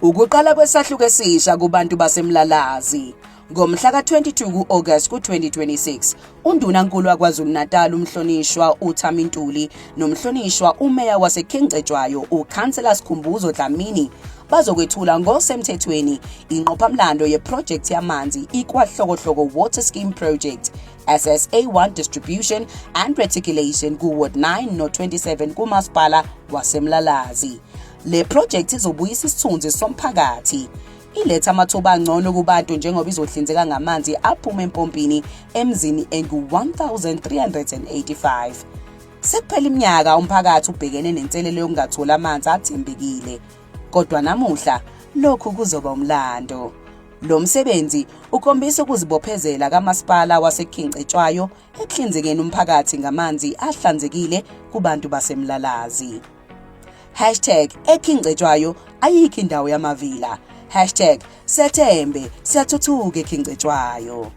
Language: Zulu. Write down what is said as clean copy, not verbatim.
Ukuqala kwesahluko esisha kubantu baseMlalazi. Ngomhla ka-22 ku-August ku-2026, uNdunankulu waKwaZulu-Natal uMhlonishwa uThami Ntuli nomhlonishwa uMeya waseKing Cetshwayo uKhansela Sikhumbuzo Dlamini bazokwethula ngosemthethweni inqophamlando yephrojekthi yamanzi iKwaHlokohloko Water Scheme Project SSA1 Distribution and Reticulation ku-Ward 9 no-27 kuMasipala waseMlalazi. Le phrojekthi izobuyisa isithunzi somphakathi, iletha amathuba angcono kubantu njengoba izohlinzeka ngamanzi aphuma empompini emzini engu-1385. Sekuphela iminyaka umphakathi ubhekene nenselelo yokungatholi amanzi athembekile. Kodwa namuhla lokhu kuzoba umlando. Lo msebenzi ukhombisa ukuzibophezela kamasipala waseKing Cetshwayo ekuhlinzekeni umphakathi ngamanzi ahlanzekile kubantu baseMlalazi. Hashtag eKing Cetshwayo ayikho indawo yamavila. Hashtag sethembe siyathuthuka eKing Cetshwayo.